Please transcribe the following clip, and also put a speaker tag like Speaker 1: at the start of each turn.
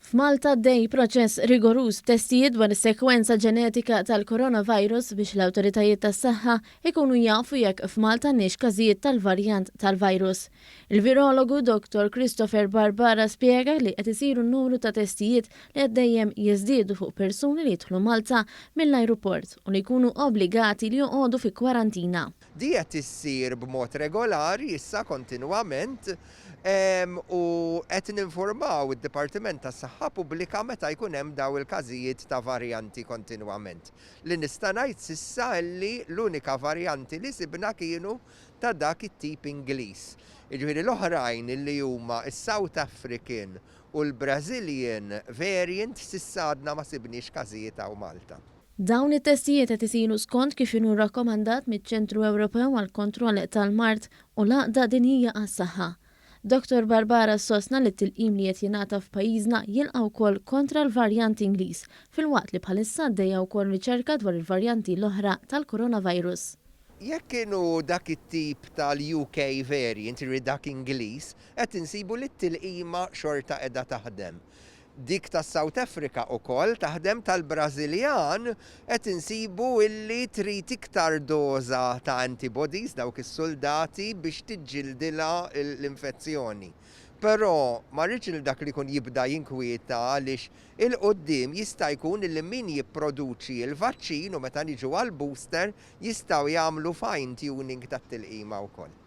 Speaker 1: F'Malta għaddej proċess rigoruż b'testijiet dwar is-sekwenza ġenetika tal-coronavirus biex l-awtoritajiet tas-saħħa jkunu jafu jekk f'Malta għandniex każijiet tal-varjant tal-virus. Il-virologu Dottor Christopher Barbara spjega li qed isiru numru ta' testijiet li qed dejjem jiżdiedu fuq persuni li jidħlu Malta mill-ajruport u li jkunu obbligati li joqogħdu fi kwarantina.
Speaker 2: Di qed issir b'mod regolari issa kontinwament u qed ninfurmaw id-Dipartiment tas-Saħħa Pubblika meta jkun hemm daw il-każijiet ta' varjanti kontinwament. Li nista' ngħid s'issa li l-unika varjanti li sibna kienu ta' dak it-tip Ingliż. Jiġifieri l-oħrajn li huma s-South African u l-Brazilian variant s'issa għadna ma sibniex każijiet hawn Malta.
Speaker 1: Dawn it-testijiet qed isiru skont kif inhu rakkomandat miċ-Ċentru Ewropew għall-Kontroll tal-Mard u l-Għaqda Dinjija għas-Saħħa. Dottor Barbara sostna li t-tilqim li qed jingħata f'pajjiżna jilqa' wkoll kontra l-varjant Ingliż, filwaqt li bħalissa għaddejja wkoll riċerka dwar il-varjanti l-oħra tal-coronavirus.
Speaker 2: Jekk inhu dak it-tip tal-UK variant, jiġifieri dak Ingliż, qed insibu li t-tilqima xorta qiegħda taħdem. Dik tas-South Africa ukoll taħdem, tal-Brażiljan qed insibu illi trid iktar doża ta' antibodies, dawk is-suldati, biex tiġġildilha l-infezzjoni. Però ma rridx li dak li jkun jibda jinkwieta għaliex 'il quddiem jista' jkun illi min jipproduċi l-vaċċin u meta niġu għall-booster jistgħu jagħmlu fine tuning tat-tilqima wkoll.